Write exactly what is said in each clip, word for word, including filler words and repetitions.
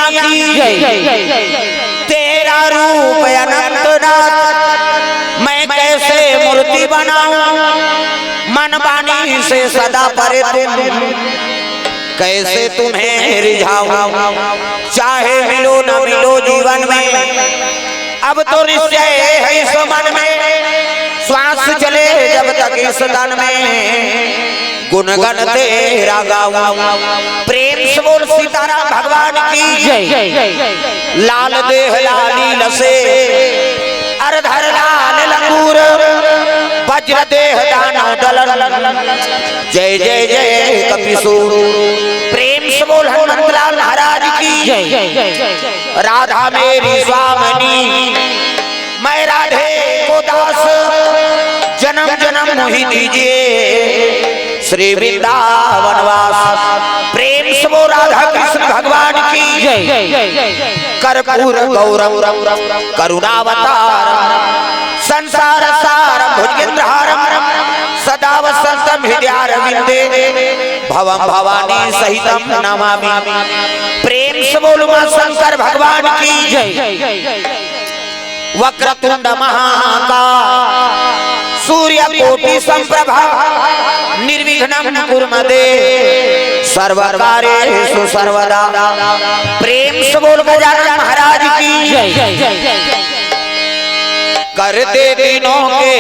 की जय। तेरा रूप अनंत नाथ, मैं कैसे मूर्ति बनाऊं, मन वाणी से सदा परे तुम, कैसे तुम्हें रिझाऊं। चाहे मिलो न मिलो जीवन में, अब तो निश्चय है इस मन में, श्वास चले जब तक इस तन में, गुणगण तेरा गाऊं। प्रेम से बोल सीताराम भगवान की जय। लाल देह लाली लसे, अरधर लाल लंगूर, वज्र देह दानव दलन। जय जय जय कपिसूर। प्रेम से बोल हनुमंतलाल महाराज की जय। राधा मेरी स्वामिनी, मैं राधे को दास, जन्म जन्म मोहि दीजिए श्री वृंदावन वास। प्रेम से बोल राधा कृष्ण भगवान की जय। कर्पूर गौरम करुणावतारम संसार सारम भुजगेंद्रहारम सदा वसंतम हृदयारविंदे भवम भवानी सहितम नमामि। प्रेम से बोल उमा शंकर भगवान की जय। वक्रतुंड महाकाय सूर्य कोटि संप्रभा निर्विघ्नं कुरु मे देव सर्व कार्येषु सर्वदा। प्रेम से बोल गजानन महाराज की जय। कर दे दीनों के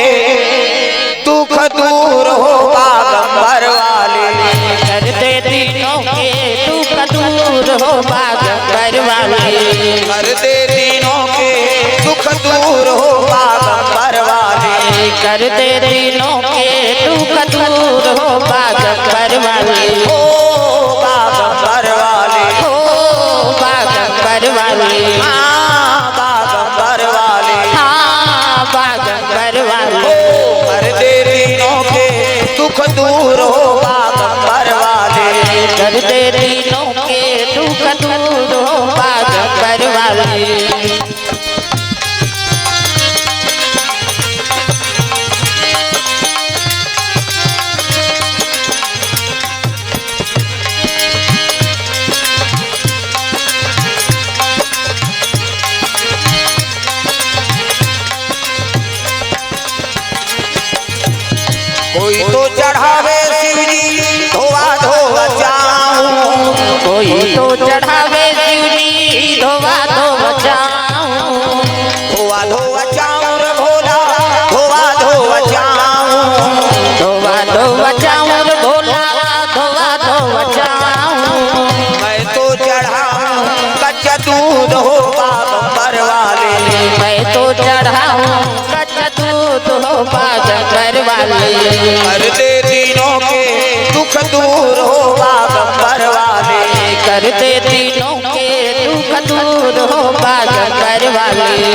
दुख दूर हो बागंबर वाली। कर दे दीनों के दुख दूर हो बागंबर वाली। कर दे दीनों के दुख दूर हो बागंबर वाली। कर दे दीनों के दुख दूर हो बागंबर वाली। हो बागंबर वाली। हो बागंबर वाली। हाँ बागंबर वाली। हाँ बागंबर वाली। हो कर दे दीनों के दुख दूर हो बागंबर वाली। कर दे दीनों के दुख दूर हो बागंबर वाली। कोई तो चढ़ावे शिव जी धोवा धोवा चाहूं। कोई तो चढ़ावे शिव जी धोवा धोवा चाहूं। धोवा धोवा चाहूं रे भोला, धोवा धोवा चाहूं। धोवा धोवा चाहूं रे भोला, धोवा धोवा चाहूं। मैं तो चढ़ाऊं कच्चा दूध हो बागंबर वाली। मैं तो चढ़ाऊं कच्चा दूध हो बागंबर वाली। कर दे दीनों के दुख दूर हो बागंबर वाली। कर दे दीनों के दुख दूर हो बागंबर वाली।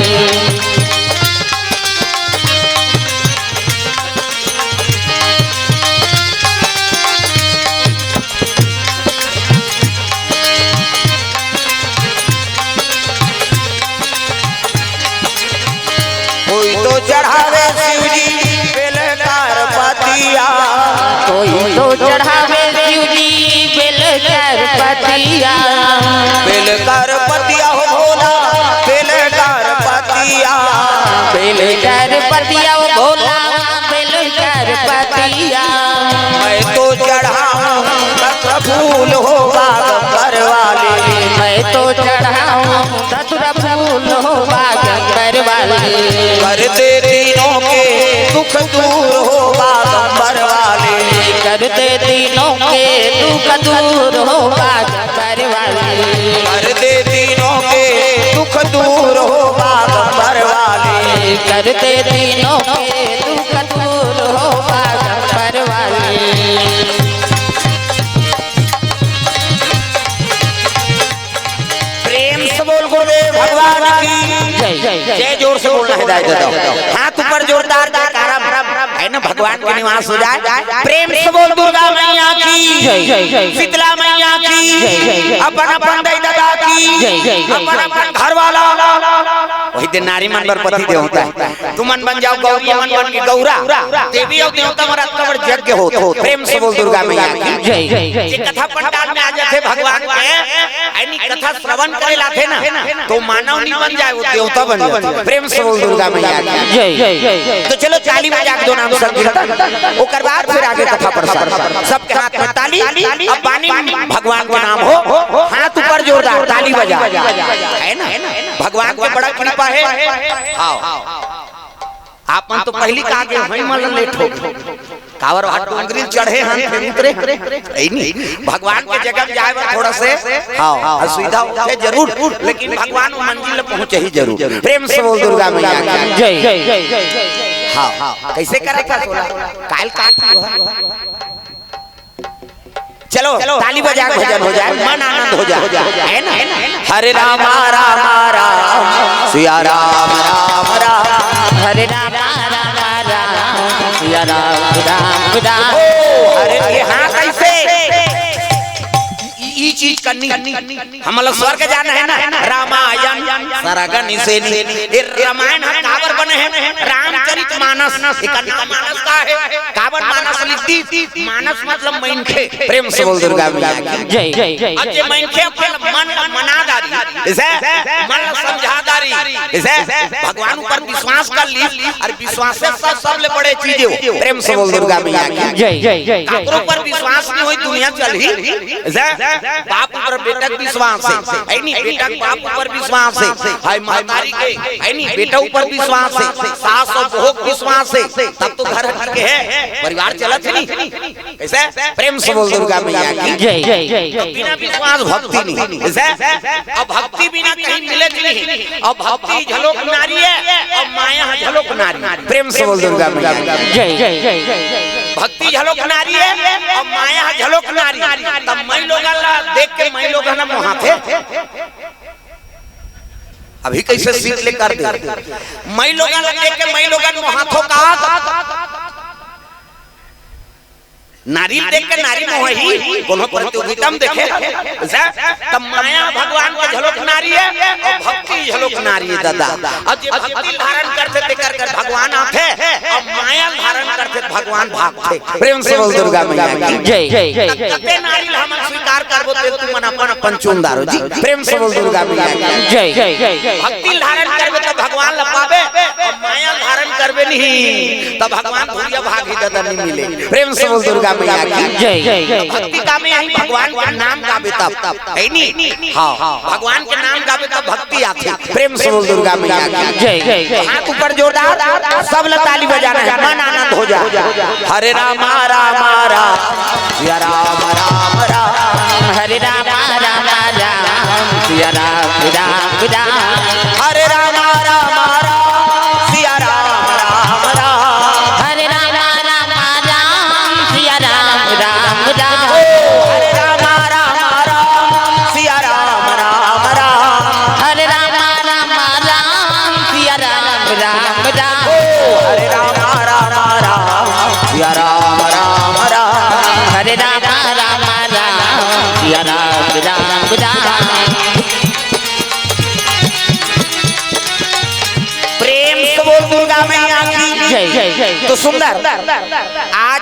कोई तो चढ़ावे शिव जी बेल कर पतिया। कोई तो चढ़ावे शिव जी बेल कर पतिया। बेल कर पतिया हो भोला, बेल कर पतिया। बेल कर पतिया हो भोला, बेल कर पतिया। मैं तो चढ़ाऊं पत्र फूल हो बागंबर वाली। मैं तो चढ़ाऊं धतूरा फूल हो बागंबर वाली। कर दे दीनों के दुख दूर हो बागंबर वाली। कर दे दीनों के दुख दूर हो बागंबर वाली। कर दे दीनों के दुख दूर हो बागंबर वाली। कर दे दीनों के दुख दूर हो बागंबर वाली। प्रेम से बोल गुरुदेव भगवान की जय। जय जोर से बोलना है दाई दादा। हाथ ऊपर जोरदार जयकारा है ना, भगवान के निवास हो जाए। प्रेम से बोल दुर्गा मैया की जय। शीतला मैया की जय। अपन अपन दाई दादा की जय। अपन अपन घर वाला। वही दिन नारी मन बर पति देव होता है। तुमन बन जाओ गौरी, मन बन के गौरा। देवी और देवता मन अतका बड़ यज्ञ होत हो। प्रेम से बोल दुर्गा मैया की जय। ये कथा पंडाल में आ जाते भगवान के यानी कथा श्रवण करे लाथे ना, तो मानव नहीं बन जाए, वो देवता बन जाए। प्रेम से बोल दुर्गा मैया की। जय। तो चलो, ताली बजा के दो नाम संकीर्तन, ओकर बाद फिर आगे कथा प्रसंग। सबके हाथ में ताली, अब बानी भगवान के नाम हो, हाथ ऊपर जोरदार, ताली बजा, है ना? भगवान के बड़ा कृपा है। हाँ, आप मन तो पहली कहा के वहीं मन लेट हो। काबर वहाँ डोंगरी चढ़े हन, फिर उतरे। ऐ नहीं, भगवान के जगह जाए बर थोड़ा से, हाँ, असुविधा होथे जरूर, लेकिन भगवान वो मंजिल ल पहुँचे ही जरूर। प्रेम से बोल दुर्गा मैया की। जय। हाँ, कैसे करे था बोला? काल काट हुआ। चलो, ताली बजा के भजन हो जाए, मन आनंद हो जाए, है ना? हरे रामा रामा राम, सिया राम राम राम। हरे रामा रामा राम, सिया राम राम राम। ओ, अरे ये हाथ ऐसे, ई, ई चीज करनी, हमला स्वर्ग जाना है ना, रामायण सरगन से नहीं। ये रामायण ह काबर बने है? रामचरित मानस, एकर नाम मानस का है? काबर मानस लिख दी? मानस मतलब मनखे। प्रेम से बोल दुर्गा मैया की। जय। अब जे मनखे अपन मन ला मना डारी, जैसे मन ला समझा डारी, जैसे भगवान ऊपर विश्वास कर ली, और विश्वास से सब, सबले बड़े चीज हो। प्रेम से बोल दुर्गा मैया की। जय। काकरो ऊपर विश्वास नहीं होई, दुनिया चलही। जैसे बाप ऊपर बेटा के विश्वास है, है नहीं? बेटा के बाप ऊपर विश्वास है, है महतारी के, है नहीं? बेटा ऊपर विश्वास है, सास और बहू के विश्वास है, तब तो घर हट के है, परिवार चलत है नहीं। कैसे? प्रेम से बोल दुर्गा मैया की। जय। तो बिना विश्वास भक्ति नहीं। कैसे? अब भक्ति बिना कहीं मिले नहीं। अब भक्ति झलोक नारी है, अब माया झलोक नारी। प्रेम से बोल दुर्गा मैया की। जय। भक्ति झलोक नारी है, अब माया झलोक नारी। तब मैं लोगन ला देख के मैं लोगन ला मोहाथे। अभी कैसे सीट लेकर दे? मैं लोगन ला देख के मैं लोगन मोहाथो का। नारी देख के नारी मोहही, कोनो प्रतियोगिता में देखे, ऐसा? तब माया भगवान के झलोक नारी है और भक्ति झलोक नारी है, दादा। और जे भक्ति धारण करथे, तेकर कर भगवान आथे, और माया धारण करथे, भगवान भागथे। प्रेम से बोल दुर्गा मैया की। जय। तब कते नारी ला हमन स्वीकार करबो, ते तुमन अपन, अपन चुन डारो जी। प्रेम से बोल दुर्गा मैया की। जय। भक्ति धारण करबे तो भगवान ला पाबे, और माया धारण करबे नहीं तो भगवान भुरिया भागी, दादा नहीं मिले। प्रेम से बोल दुर्गा मैया की। जय। भक्ति का में यही भगवान के नाम गाबे तब, है नी? हाँ, भगवान के नाम गाबे तब भक्ति आथे। प्रेम से बोल दुर्गा मैया की। जय। हाथ ऊपर जोरदार, सब ला ताली बजाना है, मन आनंद हो जाए। हरे रामा रामा राम, सिया राम राम राम। हरे रामा रामा राम, सिया राम राम राम। हरे रामा रामा राम, सिया राम राम राम। हरे रामा रामा राम, सिया राम राम राम। हरे रामा रामा राम, सिया राम राम राम। हरे रामा रामा राम, सिया राम राम राम। हरे रामा रामा राम, सिया राम राम राम। हरे रामा रामा राम, सिया राम राम राम। प्रेम से बोल दुर्गा मैया की। जय। तो सुंदर, आज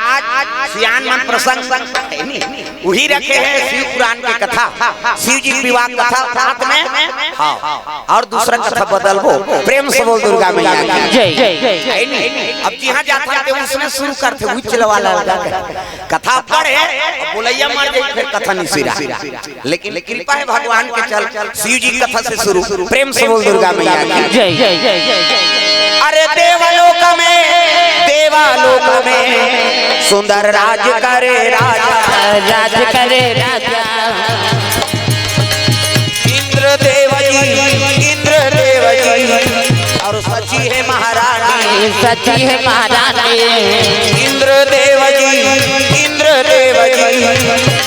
सियान मन प्रसंग है नी, वही रखे हैं शिव पुराण की कथा, शिव जी विवाह कथा साथ में। हाँ, और दूसरा कथा बदलबो। प्रेम से बोल दुर्गा मैया की। जय। है नी? अब जहाँ जाता है उसमें शुरू करते, उच्च वाला लगा के। कथा पढ़े, बोलैया मर जाए, फिर कथा नहीं सिरा। लेकिन कृपा है भगवान के, चल शिव जी कथा से शुरू। प्रेम से बोल दुर्गा मैया की। जय। अरे देवलोक में, देवलोक में सुंदर राज करे राजा। राज करे राजा। इंद्र देव जी, इंद्र देव जी, और सची है महारानी। सची है महारानी। इंद्र देव जी, इंद्र देव जी,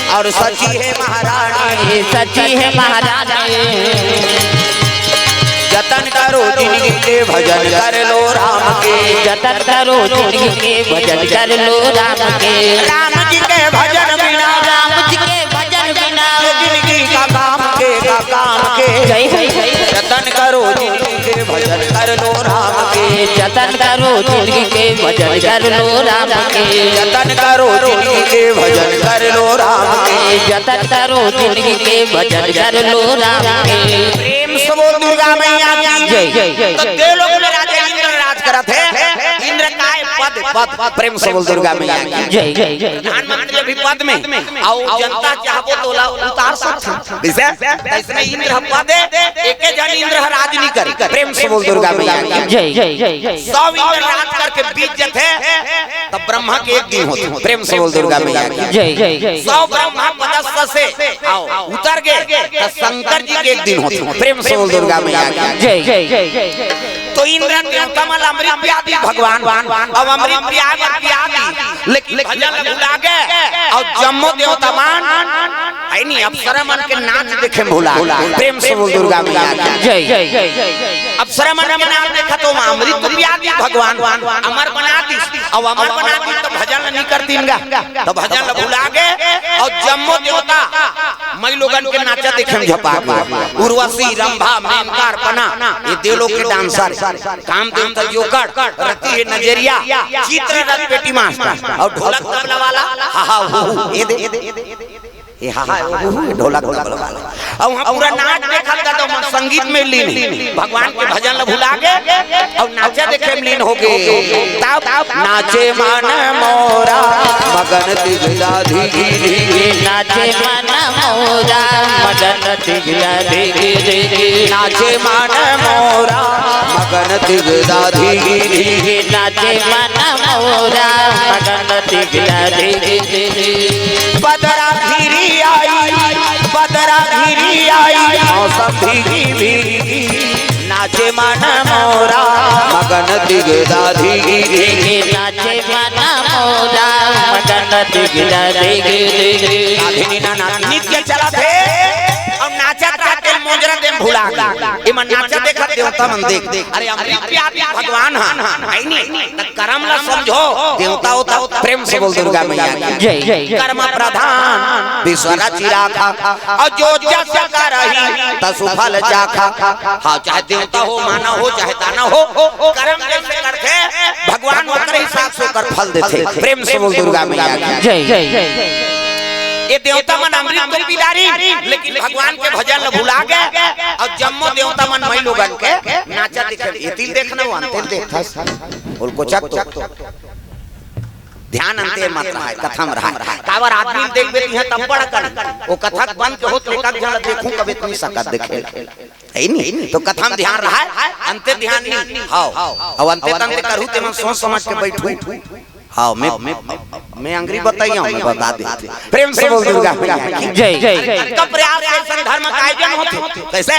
और सची है महारानी। सची है महारानी। जतन करो जिंदगी के, भजन कर लो राम के। जतन करो जिंदगी के, भजन कर लो राम के। राम जी के भजन बिना, राम जी के भजन बिना, जिंदगी का काम के, का काम के। जय हो। जतन करो जिंदगी के, भजन कर लो राम के। जतन जतन करो जिंदगी के भजन कर लो राम के। जतन करो जिंदगी के भजन कर लो राम के। जतन करो जिंदगी के भजन कर लो राम के। प्रेम से बोल दुर्गा मैया की जय। तो देवलोक में राजा इंद्र राज करत हे। इंद्र काय पद, पद, प्रेम से बोल दुर्गा मैया की जय। प्रधानमंत्री अभी पद में, अउ जनता चाहबो तो ओला उतार सकथे। कइसे? त इसमें इंद्र ह पद हे, एके झन इंद्र ह राज नइ करे। प्रेम से बोल दुर्गा मैया की जय। जय। सौ इंद्र राज करके बीत जथे, तब ब्रह्मा के एक दिन होथे। प्रेम से बोल दुर्गा मैया की जय। सौ ब्रह्मा पदस्थ से, अउ, उतर गे, त शंकर जी के एक दिन होथे। प्रेम से बोल दुर्गा मैया की जय। तो इंद्र देवता मन अमृत पिया दिस भगवान, अब अमृत पिया बर पिया दिस, लेकिन भजन ल भुला गे, अउ जम्मो देवता मन, हे नी, अप्सरा मन के नाच देखे म भुला गे। प्रेम से बोल दुर्गा मैया की जय। अप्सरा मन के नाच देखत हे, अमृत तो पिया दिस भगवान, अमर बना दिस, अउ अमर बना दिस त भजन ल नइ करतिन गा, त भजन ल भुला गे, अउ जम्मो देवता मई लोगन के नाचा देखे म झपा गे। उर्वशी, रंभा, मेनका, अर्पणा, ये देवलोक के डांसर, काम देवता जोकड़, रति हे नजरिया, चित्ररथ पेटी मास्टर, अउ ढोलक तबला वाला, हा, हा, हू, हू, ये दे, ये हा, हा, हू, हू, ढोलक तबला वाला। अउ वहाँ पूरा नाच देखत गा, त मन संगीत में लीन हे, भगवान के भजन ल भुला गे, अउ नाचा देखे म लीन हो गे। तब नाचे मन मोरा मगन दिगदाधी, नाचे मन मोरा मगन दिगदाधी, नाचे मन मोरा मगन दिगदाधी, नाचे मन मोरा मगन दिगदाधी। बदरा घिरी आई, बदरा घिरी आई, मौसम भीगी भीगी, नाचे मन मोरा मगन दिगदाधी, नाचे मन मोरा मगन दिगदाधी। अभी नीना ना नृत्य चलत हे अउ नाचत रहत हे, मोजरा देम भुला गे। एमन नाचा देखत देवता मन देख, अरे अमृत पिया दिस भगवान ह, हे नी? त करम ल समझो, देवता होता, प्रेम से बोल दुर्गा मैया की जय। कर्म प्रधान विश्व रचि राखा, अउ जो जस करही तसु फल चाखा। हाँ, चाहे देवता हो, मानव हो, चाहे दानव हो, करम जइसे करथे भगवान ओकरे हिसाब से ओकर फल देथे। प्रेम से बोल दुर्गा मैया की जय। ये देवता मन अमृत तो पी डारिन, लेकिन भगवान के भजन ल भुला गे, अउ जम्मो देवता मन मई लोगन के नाचा देखे, एती ल देखना, वो अंते ल देखथस। बोल कोचक तो। ध्यान अंते मत रहय, कथा म रहय। काबर आदमी ल देखबे तिहां तब बड़ कन। वो कथा बंद के होत ले एक झन ल देखहूं कबे त नइ सकत देखे। हे नी? तो कथा म ध्यान रहय, अंते ध्यान नइ। हव। अउ अंते तंते करहू तेमन सोच समझ के बइठहू। हव, मैं, मैं अंगरी बताइया हूं, मैं बता देथंव। प्रेम से बोल दुर्गा मैया की जय। जय। अतका प्रयास के संग धर्म के आयोजन होथे। कइसे?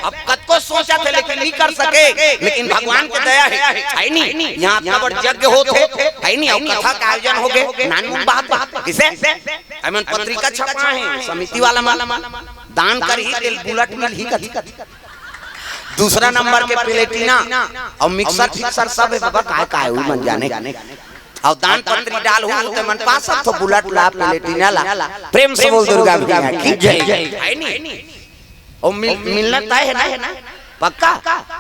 अब कतको सोचथे लेकिन नइ कर सके, लेकिन भगवान के दया हे, हे नी? इहां अतका बड़ यज्ञ होथे, हे नी? अउ कथा के आयोजन होगे, नानमुन बात हे। कइसे? हमन पत्रिका छपाए हन, समिति वाला मन, दान करही तेला बुलेट मिलही कथे। दूसरा नंबर के प्लेटिना अउ मिक्सर फिक्सर सब हे बाबा, काय काय हे, उही मन जाने। अउ दान पत्री डालहू, त मन पा सकथो बुलेट ला, प्लेटिना ला। प्रेम से बोल दुर्गा मैया की जय। हे नी? ओ मिल-, मिलना तय हे ना? पक्का?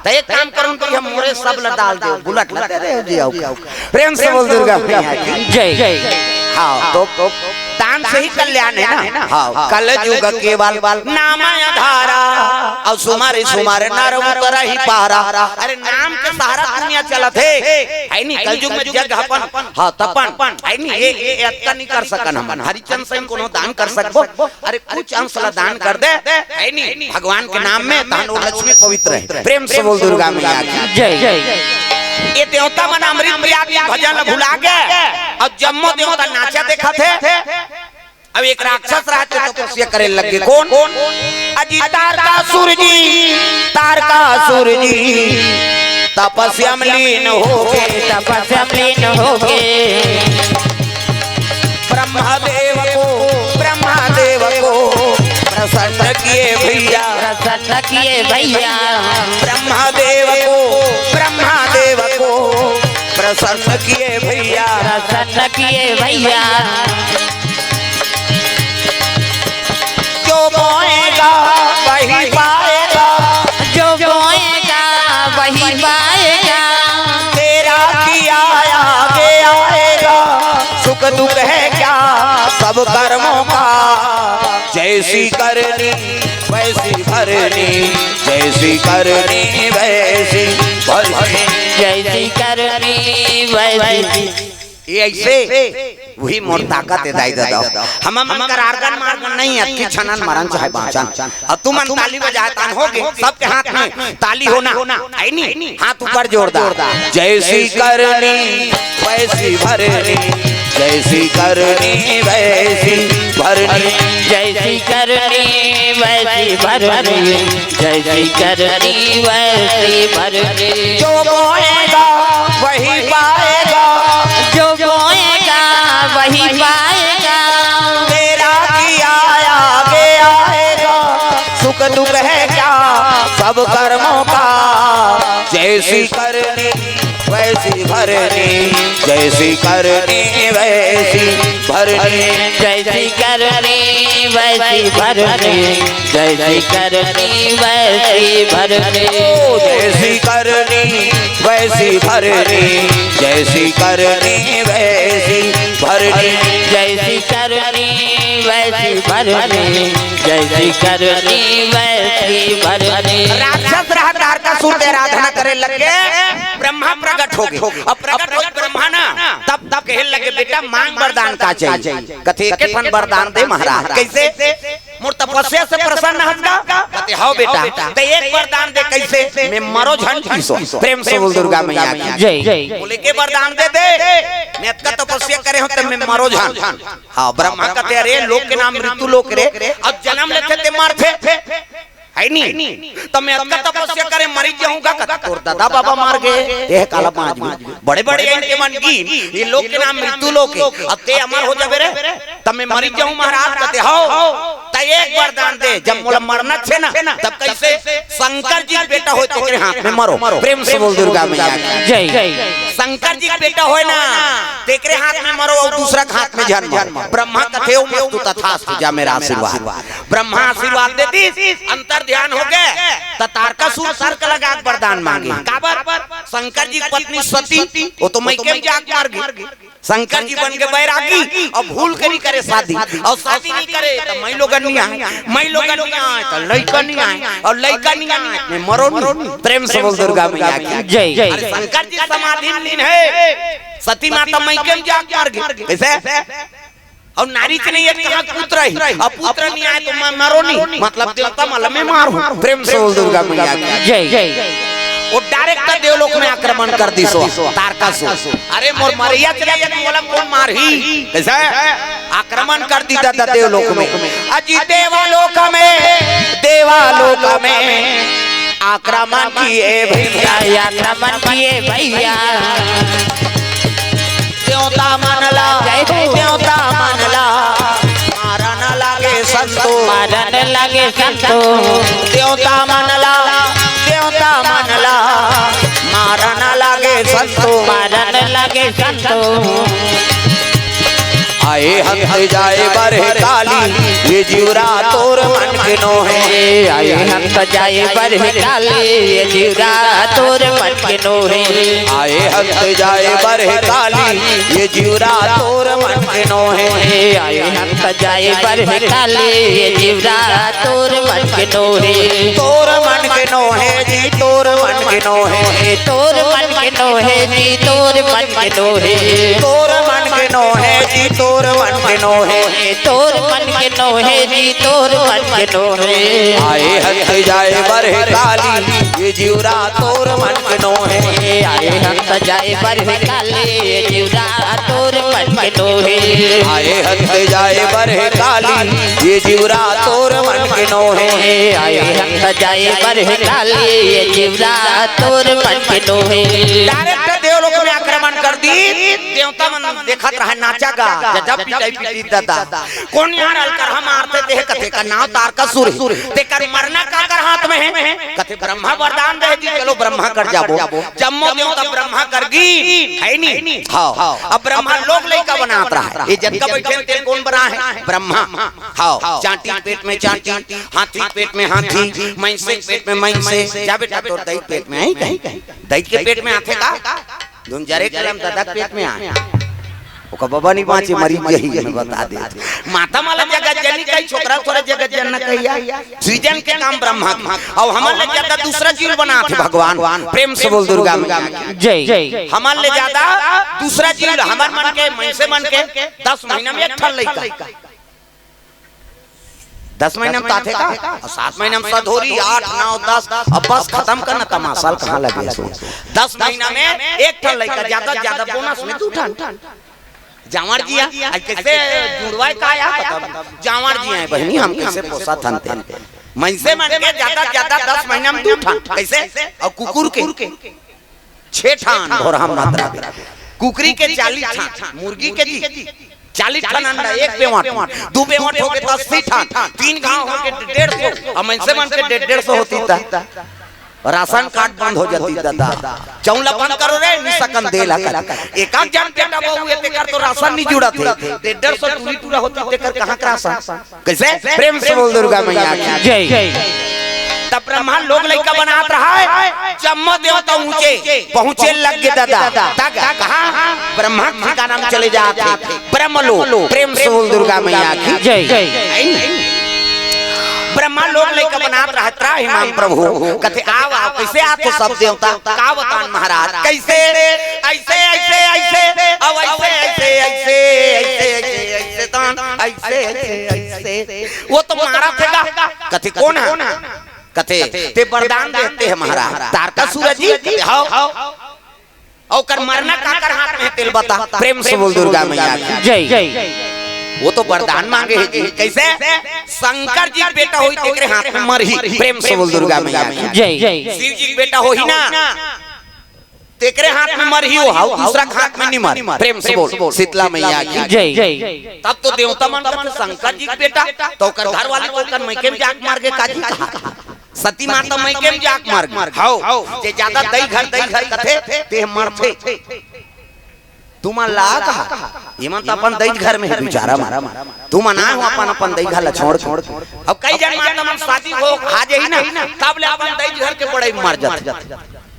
त एक काम करहूं, त हम मोरे सब ला डाल देव, बुलेट ला दे देव जी, आओ। प्रेम से बोल दुर्गा मैया की जय। हाँ, तो दान से ही कल्याण हे ना? हाँ, कलजुग केवल नाम आधारा, अउ सुमरि सुमरि नर उतरहि पारा। अरे नाम के सहारा दुनिया चलत हे, हे नी? कलजुग में जग हपन, हाँ, तपन, हे नी? ये, ये अतका नइ कर सकन हमन। हरिचंद सही कोनो दान कर सकबो? अरे कुछ अंश ला दान कर दे, हे नी? भगवान के नाम में, तहां ले लक्ष्मी पवित्र हे। प्रेम से बोल दुर्गा मैया की जय। ये देवता मन अमृत पिया दिस, भजन ला भुला गे, अउ जम्मो देवता नाचा देखत हे। अब एक राक्षस रहत हे, तपस्या करे लग गे। कोन? अजी तारकासुर जी, तारकासुर जी, तपस्या में लीन होगे, तपस्या में लीन होगे। ब्रह्मदेव को, ब्रह्मदेव को प्रसन्न किए भैया, प्रसन्न किए भैया। ब्रह्मदेव को, ब्रह्मदेव को प्रसन्न किए भैया, प्रसन्न किए भैया। जो बोएगा वही पाएगा, जो बोएगा वही पाएगा। तेरे दुख है क्या सब कर्मों का, जैसी करनी वैसी भरनी, जैसी करनी वैसी भरनी। जैसी करनी वैसी। ये ऐसे वही मोर ताकत है दाई दादा। हम मन कर आर्गन मार्गन नहीं, अतकी छनन मरन चाहे बाँचन। अब तुमन ताली बजाए तान होगे, सबके हाथ में ताली होना, है नी? हाथ ऊपर जोरदार। जैसी करनी वैसी भरनी, जैसी करनी वैसी भरनी। जैसी करनी वैसी भरनी, जैसी करनी वैसी भरनी। जो बोएगा वही पाएगा, जो बोएगा वही पाएगा। तेरा किया आगे आएगा, सुख दुख है क्या सब कर्मों का। जैसी करनी वैसी भरनी, जैसी करनी वैसी भरनी। जैसी करनी वैसी भरनी, जैसी करनी वैसी भरनी। ओ, जैसी करनी वैसी भरनी, जैसी करनी वैसी भरनी। जैसी करनी वैसी भरनी, जैसी करनी वैसी भरनी। राक्षस रहा तारकासुर के आराधना करे लगे, ब्रह्मा प्रकट होगे। अब प्रकट होई ब्रह्मा ना, तब तब कहे लगे, "बेटा, मांग वरदान का चाहिए?" कथे, "एक ठन वरदान दे महाराज।" "कैसे?" "मोर तपस्या से प्रसन्न हस गा?" कथे, "हव बेटा।" "त एक वरदान दे।" "कैसे?" "मैं मरो झन।" प्रेम से बोल दुर्गा मैया की जय। "बोले के वरदान दे दे, मैं अतका तपस्या करे हूँ त मैं मरो झन।" हाँ, ब्रह्मा कथे, "अरे लोक के नाम मृत्यु लोक रे, अब जन्म लेथे ते मरथे, है नी? त मैं अतका तपस्या करे मरी जाहूँ गा।" कथे, "तोर दादा बाबा मर गे, तेह काला बाँचबे।" बड़े बड़े इनके मन की, ये लोक के नाम मृत्यु लोक है, अब ते अमर हो जाबे रे, त मैं मरी जाहूँ महाराज। कथे, "हव, त एक वरदान दे, जब मोला मरना छे ना, तब कैसे?" "शंकर जी के बेटा होय तेकरे हाथ में मरो।" प्रेम से बोल दुर्गा मैया की जय। "शंकर जी के बेटा होय ना, तेकरे हाथ में मरो, अउ दूसरा के हाथ में झन मरो।" ब्रह्मा कथे, "ओ मस्तु, तथास्तु, जा मेरा आशीर्वाद।" ब्रह्मा आशीर्वाद दे दिस, अंतर ध्यान हो गए, त तारकासुर तर्क लगा के वरदान मांगे। काबर? शंकर जी की पत्नी सती, वो तो मइके में जाके मर गई। शंकर जी बन के बैरागी, अउ भूल के नहीं करे शादी, अउ शादी नहीं करे त मई लोगन नहीं आए, मई लोगन नहीं आए त लइका नहीं आए, अउ लइका नहीं आए त मरो नहीं। प्रेम से बोल दुर्गा मैया की जय। अरे शंकर जी समाधि में लीन है, सती माता मइके में जाके मर गई। कैसे? अउ नारी के नहीं है, कहाँ पुत्र है? अब पुत्र नहीं आए तो म-, मरो नहीं, मतलब देवता मल में मारो। प्रेम से बोल दुर्गा मैया की जय। वो direct देवलोक में आक्रमण कर दिस तारकासुर। "अरे मोर मरइया चला गे, मोला कोन मारही?" कैसे? आक्रमण कर दिस दादा देवलोक में। अजी देवालोक में, देवालोक में आक्रमण किए भैया, आक्रमण किए भैया। देवता मन ला, जय हो। देवता मन ला मारन लागे संतो। मारन लागे संतो। देवता मन ला, देवता मन ला मारन लागे संतो। मारन लागे संतो। आए हंत जाए बरह काली, ये जीवरा तोर मन के नोहे। आए हंत जाए बरह काली, ये जीवरा तोर मन के नोहे। आए हंत जाए बरह काली, ये जीवरा तोर मन के नोहे। आए हंत जाए बरह काली, ये जीवरा तोर मन के नोहे। तोर मन के नोहे जी, तोर मन के नोहे। तोर मन के नोहे जी, तोर मन के नोहे। तोर मन के नोहे जी, तोर मन के नोहे। तोर मन के नोहे जी, तोर मन के नोहे। आए हंत जाए बरह काली, ये जीवरा तोर मन के नोहे। आए हंत जाए बरह काली, ये जीवरा तोर मन के नोहे। आए हंत जाए बरह काली, ये जीवरा तोर मन के नोहे। आए हंत जाए बरह काली, ये जीवरा तोर मन के नोहे। Direct देवलोक में आक्रमण कर दिस, देवता मन देखत रहे, नाचा गा, गजब पिटाई पीटी दादा। कोन यार अलकरहा मारथे, तेह कथे का नाव तारकासुर हे। तेकर मरना काकर हाथ में हे? कथे ब्रह्मा वरदान दे दिस, चलो ब्रह्मा कर जाबो। जम्मो देवता ब्रह्मा कर गिस, है नी? हाँ। अब ब्रह्मा लोग लइका बनात रहा हे। ये जतका बइठे हे, तेन कोन बना हे? ब्रह्मा। हाँ। चांटी के पेट में चांटी, हाथी के पेट में हाथी, मइनसे के पेट में मइनसे। जा बेटा, तोर दई के पेट में आही कहीं? दई के पेट में आथे का? धुन जरे कलम दादा के पेट में आए। ओकर बबा नहीं बाँचे, मरी जाही, मैं बता देत हँव। माता मन ला जगत जननी कही, छोकरा तोरे जगत जनना कहिया। सृजन के काम ब्रह्मा के। अउ हमन ले ज्यादा दूसरा जीव बनाथे भगवान। प्रेम से बोल दुर्गा मैया की। जय। हमन ले ज्यादा दूसरा जीव, हमर मन के, मइनसे मन के दस महीना में एक ठन लइका। दस महीना में तो आथे का? अउ सात महीना में सधौरी, आठ, नौ, दस। अब बस खतम कर ना, तमाशा ल कहाँ लगे हस। दस महीना में एक ठन लइका, ज्यादा से ज्यादा बोनस में दू ठन। जाँवर जिया, आज कइसे जुड़वाय का या? जाँवर जिया हे बहिनी, हम कइसे पोसत हन तेन। मइनसे मन के ज्यादा से ज्यादा दस महीना में दू ठन। कइसे? अउ कुकुर के छे ठन, भोरहा मात्रा। कुकरी के चालीस ठन, मुर्गी के जी चालीस ठन अंडा, एक बेंवट, दू बेंवट होगे त अस्सी ठन, तीन घांव होगे डेढ़ सौ, अउ मइनसे मन के डेढ़ डेढ़ सौ होतिस त राशन कार्ड बंद हो जातिस दादा। चउला बंद करो रे, नि सकन दे ला कर। एक आध झन बेटा बहू हे तेकर तो राशन नि जुड़त हे, डेढ़ डेढ़ सौ टूरी टूरा होतिस तेकर कहाँ के राशन? कइसे? प्रेम से बोल दुर्गा मैया की। जय। तब ब्रह्मा लोग लइका बनात रहय, जम्मो देवता ऊंचे पहुंचे लग गे दादा। तक कहाँ? ब्रह्मा के ठिकाना में चले जात हे। ब्रह्मलोक। प्रेम से बोल दुर्गा मैया की। जय। ब्रह्मा लोग लइका बनात रहय, त्राहि माम प्रभु। कथे, "आव, आव।" कइसे आथो सब देवता? का बतान महाराज? कइसे? अइसे, अइसे, अइसे, अउ अइसे, अइसे, अइसे, अइसे, अइसे, अइसे, तान, अइसे, अइसे, अइसे। वो तो मारत हे गा। कथे, "कोन हे?" कथे, "तें वरदान देते हे महाराज।" तारकासुर जी, कथे, "हव।" अउ ओकर मरना काकर हाथ में हे तेला बता। प्रेम से बोल दुर्गा मैया की। जय। वो तो वरदान मांगे हे जी। कइसे? शंकर जी के बेटा होही तेकरे हाथ में मरही। प्रेम से बोल दुर्गा मैया की। जय। शिव जी के बेटा होही ना, तेकरे हाथ में मरही वो, हव, दूसरा के हाथ में नि मरे। प्रेम से बोल, शीतला मैया की। जय। तब तो देवता मन कथे, "शंकर जी के बेटा, त ओकर घर वाली तो ओकर मइके में जाके मर गे का जी?" सती माता मइके में जाके मर गे। हव, जे ज्यादा दई घर, दई घर कथे, ते मरथे। तुमन ला कहा, एमन त अपन दई घर में हे बिचारा मन। तुमन आए हो अपन, अपन दई घर ला छोड़ के। अब कई झन माता मन शादी हो, आ जाही ना, तब ले अपन दई घर के बड़ई मर जाथे।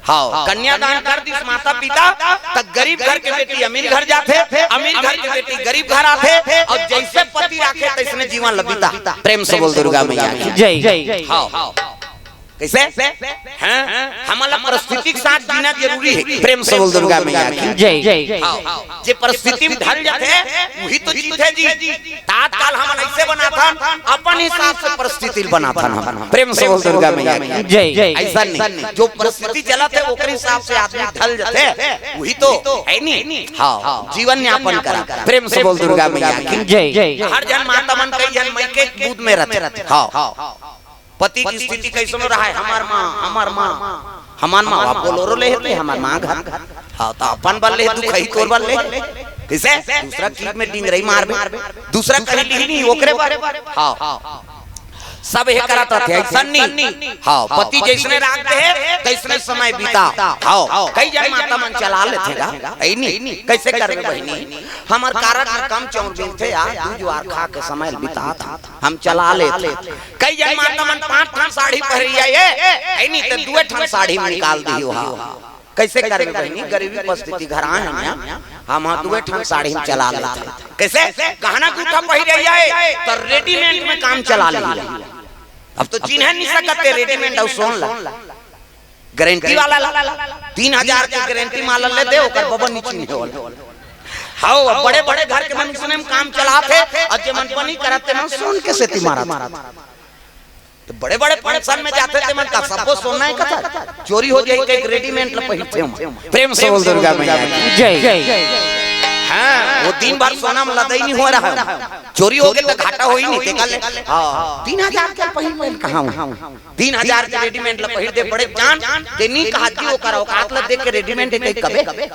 हव, कन्यादान कर दिस माता पिता, त गरीब घर के बेटी अमीर घर जाथे, अमीर घर के बेटी गरीब घर आथे, अउ जइसे पति राखे तइसने जीवन ल बिता। प्रेम से बोल दुर्गा मैया की। जय। हव, कइसे? हैं? हमन ला परिस्थिति के साथ जीना जरूरी हे। प्रेम से बोल दुर्गा मैया की। जय। हव, जे परिस्थिति में ढल जाथे, उही तो जीथे जी। त आजकल हमन अइसे बनाथन, अपन हिसाब से परिस्थिति ल बनाथन हमन। प्रेम से बोल दुर्गा मैया की। जय। अइसन नहीं, जो परिस्थिति चलत हे, ओकर हिसाब से आदमी ढल जाथे, उही तो हे नी। हव, जीवन यापन करा। प्रेम से बोल दुर्गा मैया की। जय। हर झन माता मन कई झन मइके दूध में रथे। हव, पति के स्थिति कइसनो रहय, हमर माँ, हमर माँ, हमर माँ, अब बोलोरो ले हे ते, हमर माँ घर। हव, त अपन बर ले, दुख हे तोर बर ले। कइसे? दूसरा के चीज में डिंगरई मारबे, दूसरा कहीं लिही नहीं, ओकरे बर। हव, सब हे करत रथे, अइसन नहीं। हव, पति जइसने राख दे हे, तइसने समय बिता। हव, कई झन माता मन चला लेथे गा, हे नहीं? कइसे करबे बहिनी? हमर कारड में कम चाउर मिलथे यार, दू जुवार खा के समय ल बितात हन। हम चला लेत हन। कई झन माता मन पांच ठन साड़ी पहिरिया हे, हे नहीं, त दुए ठन साड़ी में निकाल दिही हो। कइसे करबे बहिनी, गरीबी परिस्थिति घर आए हन, हम दुए ठन साड़ी में चला लेत हन। कइसे? गहना गूठा पहिरिया हे, त रेडीमेड में काम चला लिही। अब तो चिन्हे नहीं सकत हे रेडीमेड अउ सोन ला। गारंटी वाला ला, तीन हजार के गारंटी माला ले दे, ओकर बबा नी चिन्हे वाला। हव, बड़े-बड़े घर के मन उसने में काम चलाथे, अउ जे मन बनी करत ते मन सोन के सेती मारत। त बड़े-बड़े फंक्शन में जाथे ते मन का सबो सोना हे कथा, चोरी हो जाही कहिके रेडीमेड ला पहिरथे ओमन। प्रेम से बोल दुर्गा मैया की। जय। हाँ, वो दिन भर सोना में लदई नहीं हो रहा हे, चोरी होगे त घाटा होही नहीं, तेकर ले। हाँ, तीन हजार के पहिर में कहाँ हूँ? तीन हजार के रेडीमेड ला पहिर दे बड़े जान, ते नी कहा जी ओकर औकात ला देख के रेडीमेड हे कहिके कबे।